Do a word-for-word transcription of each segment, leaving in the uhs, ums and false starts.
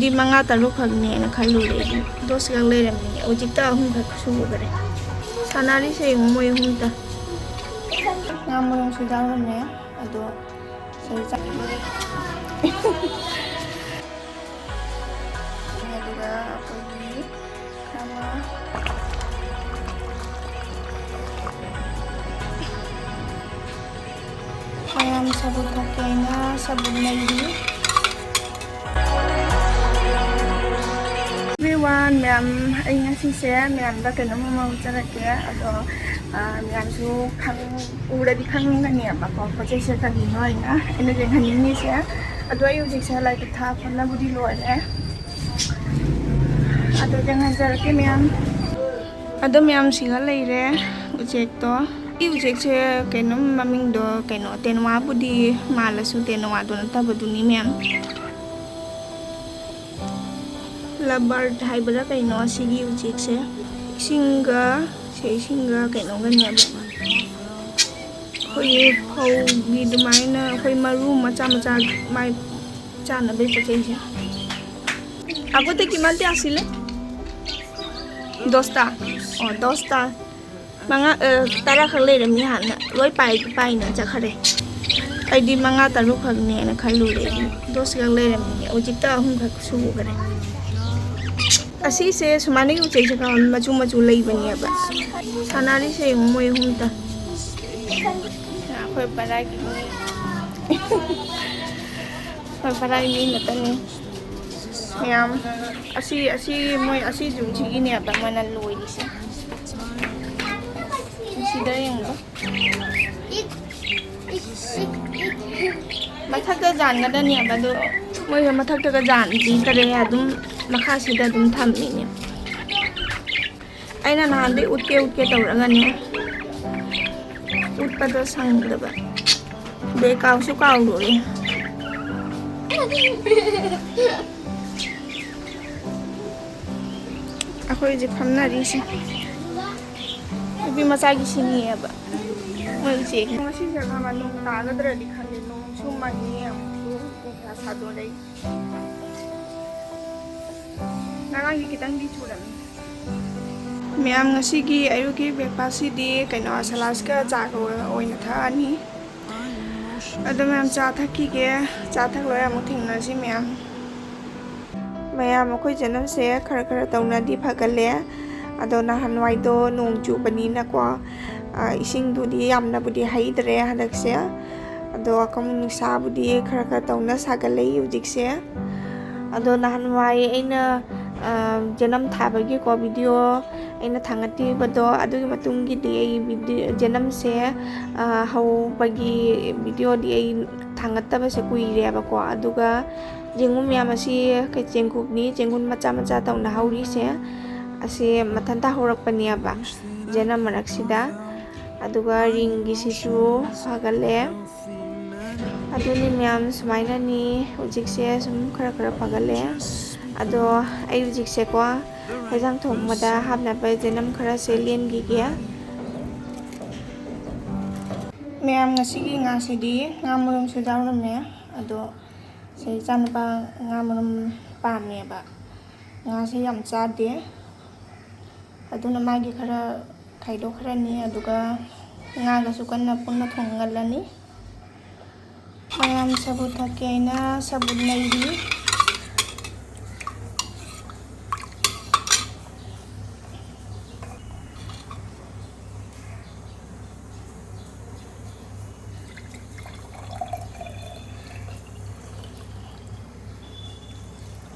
ꯃꯤ ꯃꯉꯥ ꯇꯔꯨꯛ ꯈꯛꯅꯦꯅ ꯈꯜꯂꯨꯔꯦ ꯑꯩꯗꯤ꯫ ꯗꯣꯁ ꯈꯛ ꯂꯩꯔꯝꯃꯤꯅꯦ꯫ ꯍꯧꯖꯤꯛꯇ ꯑꯍꯨꯝ ꯈꯛ ꯁꯨꯈ꯭ꯔꯦ꯫ ꯁꯥꯟꯅꯔꯤꯁꯦ ꯌꯦꯡꯉꯨ ꯃꯣꯏ ꯑꯍꯨꯝꯇ꯫ ꯉꯥ ꯃꯔꯨꯝꯁꯨ ꯌꯥꯎꯔꯝꯃꯦ꯫ ꯑꯗꯣ ꯁꯤꯗ ꯆꯥ-, ꯑꯗꯨꯒ ꯑꯩꯈꯣꯏꯒꯤ ꯈꯔ ꯑꯃ ꯃꯌꯥꯝ ꯁꯥꯕꯨꯟ ꯊꯣꯛꯀꯦꯅ ꯁꯥꯕꯨꯟ ꯂꯩꯔꯤ꯫ Everyone, ꯃꯌꯥꯝ, ꯑꯩ ꯉꯁꯤꯁꯦ ꯃꯌꯥꯝꯗ ꯀꯩꯅꯣꯝ ꯑꯃ ꯎꯠꯆꯔꯛꯀꯦ꯫ ꯑꯗꯣ, ꯑ, ꯃꯌꯥꯝꯁꯨ ꯈꯪ-, ꯎꯔꯗꯤ ꯈꯪꯒꯅꯦꯕꯀꯣ, ꯄꯣꯠ ꯆꯩꯁꯦ ꯀꯔꯤꯅꯣ ꯍꯥꯏꯅ ꯑꯩꯅ ꯌꯦꯡꯍꯟꯅꯤꯡꯉꯤꯁꯦ꯫ ꯑꯗꯣ ꯑꯩ ꯍꯧꯖꯤꯛꯁꯦ ꯂꯥꯏ ꯙꯨꯞ ꯊꯥ ꯈꯣꯠꯅꯕꯨꯗꯤ ꯂꯣꯏꯔꯦ꯫ ꯑꯗꯣ ꯌꯦꯡꯍꯟꯖꯔꯛꯀꯦ ꯃꯌꯥꯝ꯫ ꯑꯗꯣ ꯃꯌꯥꯝ ꯁꯤꯒ ꯂꯩꯔꯦ ꯎꯆꯦꯛꯇꯣ꯫ ꯁꯤ ꯎꯆꯦꯛꯁꯦ ꯀꯩꯅꯣꯝ ꯃꯃꯤꯡꯗꯣ ꯀꯩꯅꯣ ꯇꯦꯅꯋꯥꯕꯨꯗꯤ ꯃꯥꯜꯂꯁꯨ ꯇꯦꯅꯋꯥꯗꯣ ꯅꯠꯇꯕꯗꯨꯅꯤ ꯃꯌꯥꯝ꯫ Love bird ꯍꯥꯏꯕ꯭ꯔꯥ ꯀꯩꯅꯣ ꯁꯤꯒꯤ ꯎꯆꯦꯛꯁꯦ꯫ ꯏꯁꯤꯡꯒ, ꯁꯦ ꯏꯁꯤꯡꯒ ꯀꯩꯅꯣꯒꯅꯦꯕ꯫ ꯑꯩꯈꯣꯏꯒꯤ ꯐꯧꯒꯤ ꯑꯗꯨꯃꯥꯏꯅ ꯑꯩꯈꯣꯏ ꯃꯔꯨ ꯃꯆꯥ ꯃꯆꯥ ꯃꯥꯏ ꯆꯥꯅꯕꯩ ꯄꯣꯠ ꯆꯩꯁꯦ꯫ ꯑꯒꯣꯇꯦ ꯀꯤꯃꯥꯟ ꯇꯤ ꯑꯁꯤꯂꯦ? ꯗꯣꯁꯇꯥ꯫ ꯑꯣ, ꯗꯣꯁꯇꯥ꯫ ꯃꯉꯥ, ꯑ, ꯇꯔꯥ ꯈꯛ ꯂꯩꯔꯝꯃꯤ ꯍꯥꯟꯅ꯫ ꯂꯣꯏ ꯄꯥꯏ-, ꯄꯥꯏꯅ ꯆꯠꯈ꯭ꯔꯦ꯫ ꯑꯩꯗꯤ ꯃꯉꯥ ꯇꯔꯨꯛ ꯈꯛꯅꯦꯅ ꯈꯜꯂꯨꯔꯦ꯫ ꯗꯣꯁ ꯈꯛ ꯂꯩꯔꯝꯃꯤꯅꯦ꯫ ꯍꯧꯖꯤꯛꯇ ꯑꯍꯨꯝ ꯈꯛ ꯁꯨꯈ꯭ꯔꯦ꯫ ꯑꯁꯤꯁꯦ ꯁꯨꯃꯥꯏꯅꯒꯤ ꯎꯆꯦꯛꯁꯦ ꯈꯪꯉꯕ? ꯃꯆꯨ ꯃꯆꯨ ꯂꯩꯕꯅꯦꯕ꯫ ꯁꯥꯟꯅꯔꯤꯁꯦ ꯌꯦꯡꯉꯨ ꯃꯣꯏ ꯑꯍꯨꯝꯇ꯫ ꯑꯩꯈꯣꯏ ꯚꯔꯥꯒꯤ ꯃꯤ꯫ ꯑꯩꯈꯣꯏ ꯚꯔꯥꯒꯤ ꯃꯤ ꯉꯥꯛꯇꯅꯤ꯫ ꯃꯌꯥꯝ ꯑꯁꯤ, ꯑꯁꯤ ꯃꯣꯏ ꯑꯁꯤ ꯖꯨꯟꯁꯤꯒꯤꯅꯦꯕ ꯃꯣꯏꯅ ꯂꯣꯏꯔꯤꯁꯦ꯫ ꯁꯤꯗ ꯌꯦꯡꯉꯣ꯫ ꯃꯊꯛꯇ ꯌꯥꯟꯒꯗꯅꯦꯕ ꯑꯗꯣ ꯃꯣꯏꯁꯦ ꯃꯊꯛꯇꯒ ꯌꯥꯟꯕꯤꯗ꯭ꯔꯦ, ꯑꯗꯨꯝ ꯃꯈꯥꯁꯤꯗ ꯑꯗꯨꯝ ꯊꯝꯃꯤꯅꯦ꯫ ꯑꯩꯅ ꯅꯍꯥꯟꯗꯩ ꯎꯠꯀꯦ ꯎꯠꯀꯦ ꯇꯧꯔꯒꯅꯦ ꯎꯠꯄꯗꯣ ꯁꯪꯗꯕ꯫ ꯑꯗꯩ ꯀꯥꯎꯁꯨ ꯀꯥꯎꯔꯨꯔꯦ꯫ ꯑꯩꯈꯣꯏ ꯍꯧꯖꯤꯛ ꯐꯝꯅꯔꯤꯁꯦ ꯅꯨꯄꯤ ꯃꯆꯥꯒꯤ ꯁꯤꯅꯤꯑꯕ꯫ ꯃꯣꯏ ꯎꯆꯦꯛ꯫ ꯉꯁꯤꯁꯦ ꯈꯪꯉꯕ ꯅꯣꯡ ꯇꯥꯒꯗ꯭ꯔꯗꯤ ꯈꯜꯂꯦ꯫ ꯅꯣꯡꯁꯨ ꯃꯪꯉꯤ ꯑꯃꯨꯛꯁꯨ ꯅꯨꯡꯁꯥ ꯁꯥꯗꯣꯔꯛꯏ꯫ ꯈꯤꯇꯪꯗꯤ ꯆꯨꯔꯝꯃꯤ꯫ ꯃꯌꯥꯝ, ꯉꯁꯤꯒꯤ ꯑꯌꯨꯛꯀꯤ breakfastꯁꯤꯗꯤ ꯀꯩꯅꯣ, ꯁꯂꯥꯠꯀ ꯆꯥꯒ ꯑꯣꯏꯅ ꯊꯛꯑꯅꯤ꯫ ꯑꯗꯣ ꯃꯌꯥꯝ, ꯆꯥ ꯊꯛꯈꯤꯒꯦ꯫ ꯆꯥ ꯊꯛ ꯂꯣꯏꯔ ꯑꯃꯨꯛ ꯊꯦꯡꯅꯁꯤ ꯃꯌꯥꯝ꯫ ꯃꯌꯥꯝ, ꯑꯩꯈꯣꯏ ꯖꯅꯝꯁꯦ ꯈꯔ ꯈꯔ ꯇꯧꯅꯗꯤ ꯐꯒꯠꯂꯦ꯫ ꯑꯗꯣ ꯅꯍꯥꯟꯋꯥꯏꯗꯣ ꯅꯣꯡ ꯆꯨꯕꯅꯤꯅꯀꯣ, ꯑ, ꯏꯁꯤꯡꯗꯨꯗꯤ ꯌꯥꯝꯅꯕꯨꯗꯤ ꯍꯩꯗ꯭ꯔꯦ ꯍꯟꯗꯛꯁꯦ꯫ ꯑꯗꯣ ꯑꯀꯪ ꯅꯨꯡꯁꯥꯕꯨꯗꯤ ꯈꯔ ꯈꯔ ꯇꯧꯅ ꯁꯥꯒꯠꯂꯛꯏ ꯍꯧꯖꯤꯛꯁꯦ꯫ ꯑꯗꯣ ꯅꯍꯥꯟꯋꯥꯏ ꯑꯩꯅ, ꯑ, ꯖꯅꯝ ꯊꯥꯕꯒꯤꯀꯣ video ꯑꯩꯅ ꯊꯥꯡꯒꯠꯈꯤꯕꯗꯣ, ꯑꯗꯨꯒꯤ ꯃꯇꯨꯡꯒꯤꯗꯤ ꯑꯩ video, ꯖꯅꯝꯁꯦ, ꯑ, ꯍꯧꯕꯒꯤ videoꯗꯤ ꯑꯩ ꯊꯥꯡꯒꯠꯇꯕꯁꯦ ꯀꯨꯏꯔꯦꯕꯀꯣ꯫ ꯑꯗꯨꯒ ꯌꯦꯡꯉꯨ ꯃꯌꯥꯝ, ꯑꯁꯤ ꯀꯩ ꯆꯦꯡꯀꯨꯞꯅꯤ, ꯆꯦꯡꯀꯨꯞ ꯃꯆꯥ ꯃꯆꯥ ꯇꯧꯅ ꯍꯧꯔꯤꯁꯦ꯫ ꯑꯁꯤ ꯃꯊꯟꯇ ꯍꯧꯔꯛꯄꯅꯦꯕ ꯖꯅꯝ ꯃꯔꯛꯁꯤꯗ꯫ ꯑꯗꯨꯒ ꯔꯤꯡꯒꯤꯁꯤꯁꯨ ꯐꯒꯠꯂꯦ꯫ ꯑꯗꯨꯅꯤ ꯃꯌꯥꯝ, ꯁꯨꯃꯥꯏꯅꯅꯤ ꯍꯧꯖꯤꯛꯁꯦ ꯁꯨꯝ ꯈꯔ ꯈꯔ ꯐꯒꯠꯂꯦ꯫ ꯑꯗꯣ ꯑꯩ ꯍꯧꯖꯤꯛꯁꯦꯀꯣ, ꯍꯦꯟꯖꯥꯡ ꯊꯣꯡꯕꯗ ꯍꯥꯞꯅꯕ ꯖꯅꯝ ꯈꯔꯁꯦ ꯂꯦꯟꯈꯤꯒꯦ꯫ ꯃꯌꯥꯝ, ꯉꯁꯤꯒꯤ ꯉꯥꯁꯤꯗꯤ ꯉꯥ ꯃꯔꯨꯝꯁꯨ ꯌꯥꯎꯔꯝꯃꯦ꯫ ꯑꯗꯣ ꯁꯤ ꯏꯆꯥꯅꯨꯄꯥ ꯉꯥ ꯃꯔꯨꯝ ꯄꯥꯝꯃꯦꯕ, ꯉꯥꯁꯦ ꯌꯥꯝ ꯆꯥꯗꯦ꯫ ꯑꯗꯨꯅ ꯃꯥꯒꯤ ꯈꯔ ꯈꯥꯏꯗꯣꯛꯈ꯭ꯔꯅꯤ, ꯑꯗꯨꯒ ꯉꯥꯒꯁꯨ ꯀꯟꯅ ꯄꯨꯟꯅ ꯊꯣꯡꯒꯜꯂꯅꯤ꯫ ꯃꯌꯥꯝ, ꯁꯥꯕꯨꯠ ꯊꯛꯀꯦ ꯍꯥꯏꯅ ꯁꯥꯕꯨꯠ ꯂꯩꯔꯤ꯫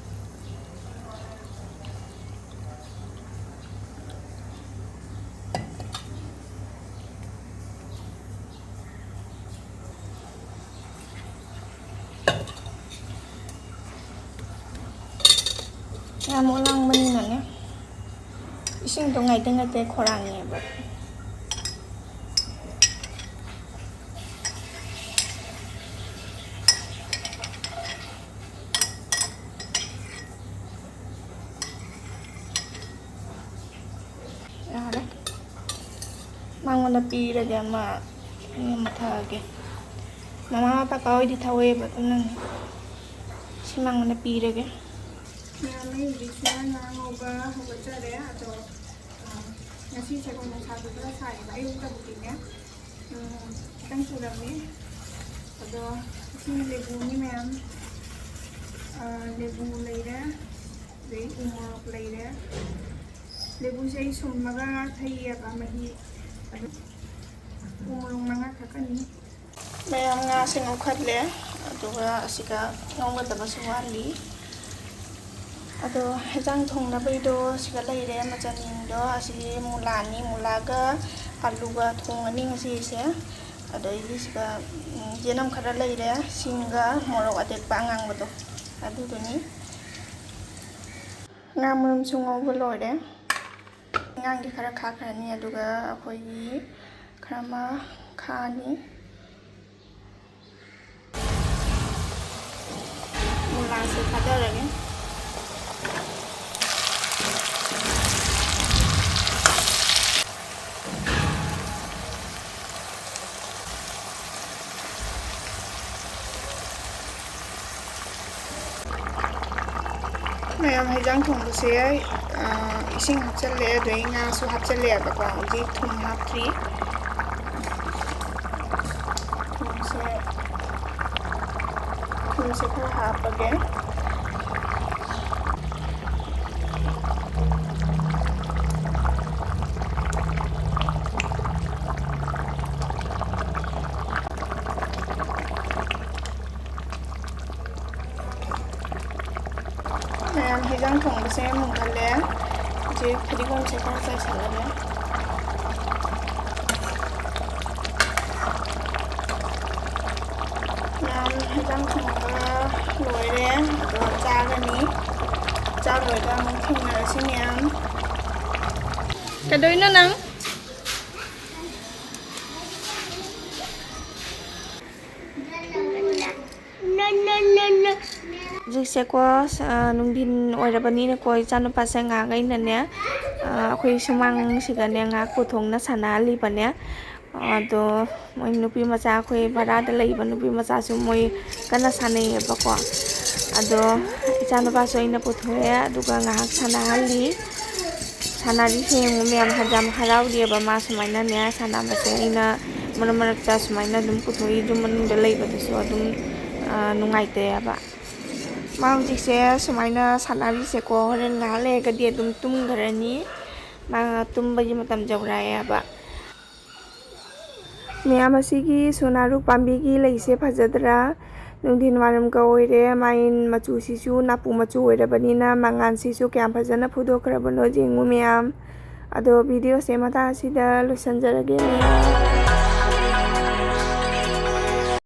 ꯌꯥꯝ ꯑꯣꯂꯥꯡꯕꯅꯤꯅꯅꯦ, ꯏꯁꯤꯡꯗꯣ ꯉꯥꯏꯇ ꯉꯥꯏꯇ ꯈꯣꯔꯥꯡꯉꯦꯕ꯫ ꯌꯥꯔꯦ꯫ ꯃꯉꯣꯟꯗ ꯄꯤꯔꯒꯦ ꯑꯃ, ꯑꯩ ꯑꯃ ꯊꯛꯑꯒꯦ꯫ ꯃꯃꯥ ꯄꯄꯥ ꯍꯣꯏꯗꯤ ꯊꯛꯑꯣꯏꯕ, ꯑꯗꯨꯅꯅꯦ ꯁꯤ ꯃꯉꯣꯟꯗ ꯄꯤꯔꯒꯦ꯫ ꯃꯌꯥꯝ, ꯑꯩ ꯍꯧꯖꯤꯛꯁꯦ ꯉꯥ ꯉꯧꯕ ꯍꯧꯒꯠꯆꯔꯦ꯫ ꯑꯗꯣ, ꯑ, ꯉꯁꯤꯁꯦ ꯀꯩꯅꯣ ꯅꯨꯡꯁꯥꯁꯨ ꯈꯔ ꯁꯥꯏꯌꯦꯕ, ꯑꯌꯨꯛꯇꯕꯨꯗꯤꯅꯦ, ꯎꯝ, ꯈꯤꯇꯪ ꯆꯨꯔꯝꯃꯤ꯫ ꯑꯗꯣ ꯁꯤꯅ ꯂꯦꯕꯨꯅꯤ ꯃꯌꯥꯝ꯫ ꯑ, ꯂꯦꯕꯨ ꯂꯩꯔꯦ, ꯑꯗꯩ ꯎ ꯃꯣꯔꯣꯛ ꯂꯩꯔꯦ꯫ ꯂꯦꯕꯨꯁꯦ ꯑꯩ ꯁꯨꯝꯃꯒ ꯊꯩꯌꯦꯕ ꯃꯍꯤ꯫ ꯑꯗꯨ ꯎ ꯃꯣꯔꯣꯛ ꯃꯉꯥ ꯊꯥꯛꯀꯅꯤ꯫ ꯃꯌꯥꯝ, ꯉꯥꯁꯦ ꯉꯧꯈꯠꯂꯦ, ꯑꯗꯨꯒ ꯑꯁꯤꯒ ꯉꯧꯒꯗꯕꯁꯨ ꯋꯥꯠꯂꯤ꯫ ꯑꯗꯣ ꯍꯦꯟꯖꯥꯡ ꯊꯣꯡꯅꯕꯒꯤꯗꯣ ꯁꯤꯒ ꯂꯩꯔꯦ, ꯃꯆꯜꯁꯤꯡꯗꯣ꯫ ꯑꯁꯤꯒꯤ ꯃꯨꯂꯥꯅꯤ, ꯃꯨꯂꯥꯒ ꯑꯂꯨꯒ ꯊꯣꯡꯉꯅꯤ ꯉꯁꯤꯁꯦ꯫ ꯑꯗꯩꯗꯤ ꯁꯤꯒ, ꯎꯝ, ꯌꯦꯅꯝ ꯈꯔ ꯂꯩꯔꯦ, ꯁꯤꯡꯒ ꯃꯣꯔꯣꯛ ꯑꯇꯦꯛꯄ ꯑꯉꯥꯡꯕꯗꯣ ꯑꯗꯨꯗꯨꯅꯤ꯫ ꯉꯥ ꯃꯔꯨꯝꯁꯨ ꯉꯧꯕ ꯂꯣꯏꯔꯦ꯫ ꯉꯥꯡꯗꯤ ꯈꯔ ꯈꯥꯛꯈ꯭ꯔꯅꯤ, ꯑꯗꯨꯒ ꯑꯩꯈꯣꯏꯒꯤ ꯈꯔ ꯑꯃ ꯈꯥꯛꯑꯅꯤ꯫ ꯃꯨꯂꯥꯁꯦ ꯊꯥꯗꯔꯒꯦ꯫ ꯃꯌꯥꯝ, ꯍꯩꯖꯥꯡ ꯊꯣꯡꯕꯁꯦ, ꯑ, ꯏꯁꯤꯡ ꯍꯥꯞꯆꯜꯂꯦ, ꯑꯗꯩ ꯉꯥꯁꯨ ꯍꯥꯞꯆꯜꯂꯦꯕꯀꯣ꯫ ꯍꯧꯖꯤꯛ ꯊꯨꯝ ꯍꯥꯞꯇ꯭ꯔꯤ꯫ ꯊꯨꯝꯁꯦ, ꯊꯨꯝꯁꯦ ꯈꯔ ꯍꯥꯞꯄꯒꯦ꯫ ꯃꯌꯥꯝ, ꯍꯦꯟꯖꯥꯡ ꯊꯣꯡꯕꯁꯦ ꯃꯨꯟꯒꯜꯂꯦ꯫ ꯍꯧꯖꯤꯛ ꯐꯗꯤꯒꯣꯝꯁꯦ ꯈꯔ ꯆꯥꯏꯁꯜꯂꯒꯦ꯫ ꯃꯌꯥꯝ, ꯍꯦꯟꯖꯥꯡ ꯊꯣꯡꯕ ꯂꯣꯏꯔꯦ, ꯑꯗꯣ ꯆꯥꯒꯅꯤ꯫ ꯆꯥ ꯂꯣꯏꯔꯒ ꯑꯃꯨꯛ ꯊꯦꯡꯅꯔꯁꯤ ꯃꯌꯥꯝ꯫ ꯀꯩꯗꯧꯔꯤꯅꯣ ꯅꯪ? ꯍꯧꯖꯤꯛꯁꯦꯀꯣ, ꯑ, ꯅꯨꯡꯊꯤꯟ ꯑꯣꯏꯔꯕꯅꯤꯅꯀꯣ, ꯏꯆꯥꯅꯨꯄꯥꯁꯦ ꯉꯥꯏꯍꯥꯛ ꯑꯩꯅꯅꯦ, ꯑ, ꯑꯩꯈꯣꯏ ꯁꯨꯃꯥꯡꯁꯤꯗꯅꯦ ꯉꯥꯏꯍꯥꯛ ꯄꯨꯊꯣꯛꯅ ꯁꯥꯟꯅꯍꯜꯂꯤꯕꯅꯦ꯫ ꯑꯗꯣ ꯃꯣꯏ ꯅꯨꯄꯤ ꯃꯆꯥ, ꯑꯩꯈꯣꯏ ꯚꯔꯥꯗ ꯂꯩꯕ ꯅꯨꯄꯤ ꯃꯆꯥꯁꯨ ꯃꯣꯏ ꯀꯟꯅ ꯁꯥꯟꯅꯩꯌꯦꯕꯀꯣ꯫ ꯑꯗꯣ ꯏꯆꯥꯅꯨꯄꯥꯁꯨ ꯑꯩꯅ ꯄꯨꯊꯣꯛꯑꯦ, ꯑꯗꯨꯒ ꯉꯥꯏꯍꯥꯛ ꯁꯥꯟꯅꯍꯜꯂꯤ꯫ ꯁꯥꯟꯅꯔꯤꯁꯦ ꯌꯦꯡꯉꯨ ꯃꯌꯥꯝ, ꯌꯥꯝ ꯍꯔꯥꯎꯔꯤꯑꯕ ꯃꯥ ꯁꯨꯃꯥꯏꯅꯅꯦ ꯁꯥꯟꯅꯕꯁꯦ꯫ ꯑꯩꯅ ꯃꯔꯛ ꯃꯔꯛꯇ ꯁꯨꯃꯥꯏꯅ ꯑꯗꯨꯝ ꯄꯨꯊꯣꯛꯏ, ꯌꯨꯝ ꯃꯅꯨꯡꯗ ꯂꯩꯕꯗꯁꯨ ꯑꯗꯨꯝ, ꯑ, ꯅꯨꯡꯉꯥꯏꯇꯦ ꯍꯥꯏꯕ꯫ ꯃꯥ ꯍꯧꯖꯤꯛꯁꯦ ꯁꯨꯃꯥꯏꯅ ꯁꯥꯟꯅꯔꯤꯁꯦꯀꯣ, ꯍꯣꯔꯦꯟ ꯉꯥꯏꯍꯥꯛ ꯂꯩꯔꯒꯗꯤ ꯑꯗꯨꯝ ꯇꯨꯝꯈ꯭ꯔꯅꯤ꯫ ꯃꯥ ꯇꯨꯝꯕꯒꯤ ꯃꯇꯝ ꯌꯧꯔꯛꯑꯦꯕ꯫ ꯃꯌꯥꯝ, ꯑꯁꯤꯒꯤ ꯁꯣꯅꯥꯔꯨ ꯄꯥꯝꯕꯤꯒꯤ ꯂꯩꯁꯦ ꯐꯖꯗ꯭ꯔꯥ? ꯅꯨꯡꯊꯤꯟ ꯋꯥꯏꯔꯝꯒ ꯑꯣꯏꯔꯦ, ꯃꯥꯏ ꯃꯆꯨꯁꯤꯁꯨ ꯅꯥꯄꯨ ꯃꯆꯨ ꯑꯣꯏꯔꯕꯅꯤꯅ ꯃꯉꯥꯜꯁꯤꯁꯨ ꯀꯌꯥꯝ ꯐꯖꯅ ꯐꯨꯗꯣꯛꯈ꯭ꯔꯕꯅꯣ ꯌꯦꯡꯉꯨ ꯃꯌꯥꯝ꯫ ꯑꯗꯣ videoꯁꯦ ꯃꯇꯥꯡ ꯑꯁꯤꯗ ꯂꯣꯏꯁꯤꯟꯖꯔꯒꯦ ꯃꯌꯥꯝ꯫